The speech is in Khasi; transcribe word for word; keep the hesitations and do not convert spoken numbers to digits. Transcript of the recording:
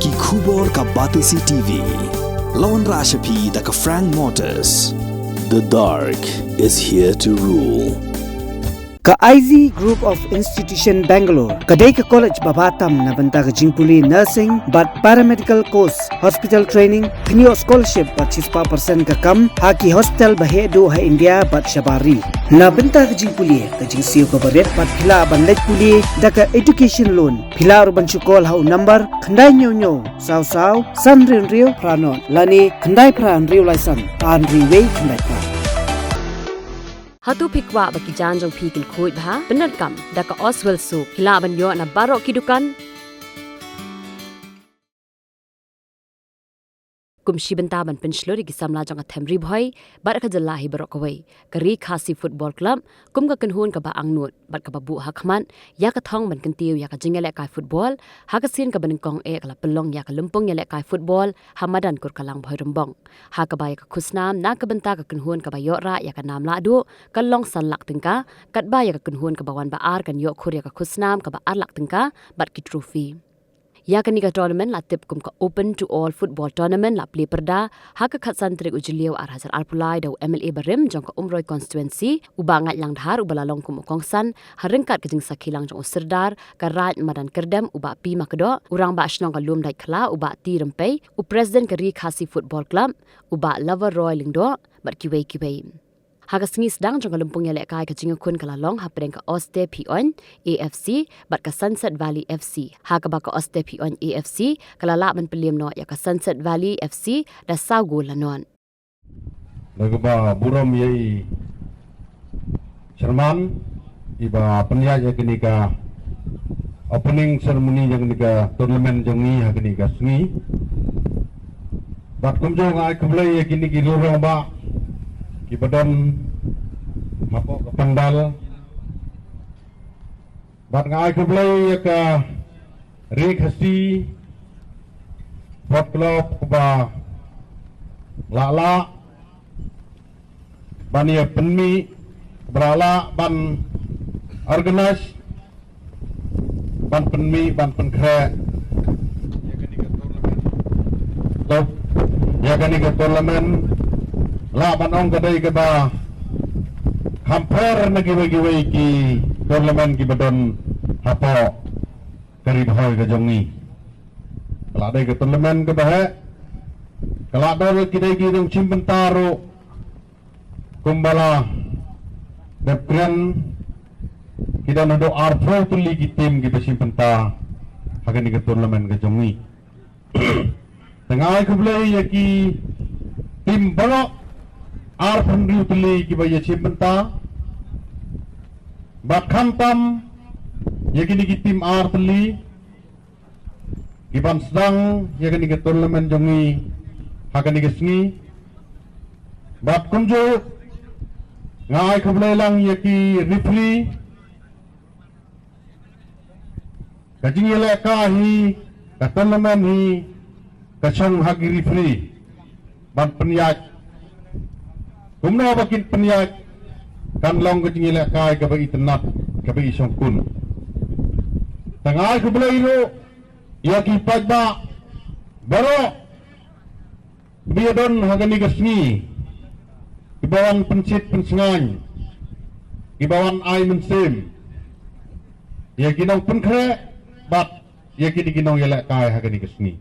Ki khubor ka Batesi T V. La wanrah sha phi da ka Frank Motors. The dark is here to rule. Ka I Z Group of Institution Bangalore ka dei ka college ba bha tam na bynta ka jingpule nursing bad paramedical course, hospital training, pynïoh scholarship bad shispah percent ka kam ha ki hospital ba heh duh ha India bad shabar ri. Na bynta ka jingpule, ka jingsiew kaba rit bad phi lah ban leit pule da ka education loan. Phi lah ruh ban shu call ha u number khyndai hynñiew hynñiew saw saw san hynriew hynriew phra nod lane khyndai phra hynriew lai san ar hynriew wei khyndai phra. Hato phi kwah ba ki jaiñ jong phi kin khuid bha? Pyndonkam da ka Oswell Soap. Phi lah ban ïoh na baroh ki dukan. Kum shi bynta ban pynshlur ïa ki samla jong ka them Ri Bhoi bad ka jylla hi baroh kawei, ka Ri Khasi Football Club kum ka kynhun kaba angnud bad kaba buh ha khmat ïa ka thong ban kyntiew ïa ka jingïalehkai football, ha ka sien kaba nyngkong eh ka la pynlong ïa ka lympung ïalehkai football ha madan Kurkalang Bhoirymbong, ha kaba ïa ka khusnam na ka bynta ka kynhun kaba ïoh rah ïa ka nam lahduh ka long san lak tyngka, katba ïa ka kynhun kaba wan ba ar kan ïoh khur ïa ka khusnam kaba ar lak tyngka bad ki trophy. Ïa kane ka tournament la tip kum ka Open to All Football Tournament la plie pyrda ha ka khatsan tarik u Jylliew ar hajar arphew lai da u M L A barim jong ka Umroi constituency, u Bah Ngaitlang Dhar, uba la long kum u kongsan ha ryngkat ka jingsakhi lang jong u Sirdar ka Raid Madan Kyrdem, u Bah P Makdoh, u Rangbah Shnong ka Lumdaitkhla, u Bah T Rympei, u President ka Ri Khasi Football Club, u Bah Lover Roy Lyngdoh bad kiwei kiwei. Ha ka sngi sdang jong ka lympung ïalehkai, ka jingïakhun ka la long hapdeng ka Oste Phi Oin A F C bad ka Sunset Valley F C, ha kaba ka Oste Phi Oin A F C ka la lah ban pynliem noh ïa ka Sunset Valley F C da saw gol la nod. Da kaba burom ïa i Chairman iba pynïaid ïa kane ka opening ceremony jong kane ka tournament jong ngi ha kane ka sngi. Bad kumjuh nga ai khublei ïa kine ki rangbah kiba don hapoh ka pandal. Bad nga ai khublei ïa ka Ri Khasi Football Club kaba la lah ban ïa pynmih, kaba la lah ban organise, ban pynmih, ban pynkhreh ïa kane ka tournament. Lah ban ong ka dei kaba kham pher na kiwei kiwei ki tournament kiba don hapoh ka Ri Bhoi ka jong ngi. Ka la dei ka tournament kaba heh, ka la don ki dei ki nongshim bynta ruh kumba la dep kren, ki don haduh arphew tylli ki team kiba shim bynta ha kane ka tournament ka jong ngi. Te nga ai khublei ïa ki team baroh arphew hynriew tylli kiba ïashim bynta. Bad khamtam ïa kine ki team ar tylli kiban sdang ïa kane ka tournament jong ngi ha kane ka sngi. Bad kumjuh nga ai khublei lang ïa ki referee. Ka jingïalehkai hi, ka tournament hi ka shong ha ki referee ban pynïaid. Kumno ba kin pynïaid, kan long ka jingïalehkai kaba itynnad, kaba ishongkun. Te nga ai khublei ruh ïa ki paidbah baroh kiba ïadon ha kane ka sngi, kiba wan pynshit pynsngaiñ, kiba wan ai mynsiem ïa ki nongpynkhreh bad ïa kine ki nongïalehkai ha kane ka sngi.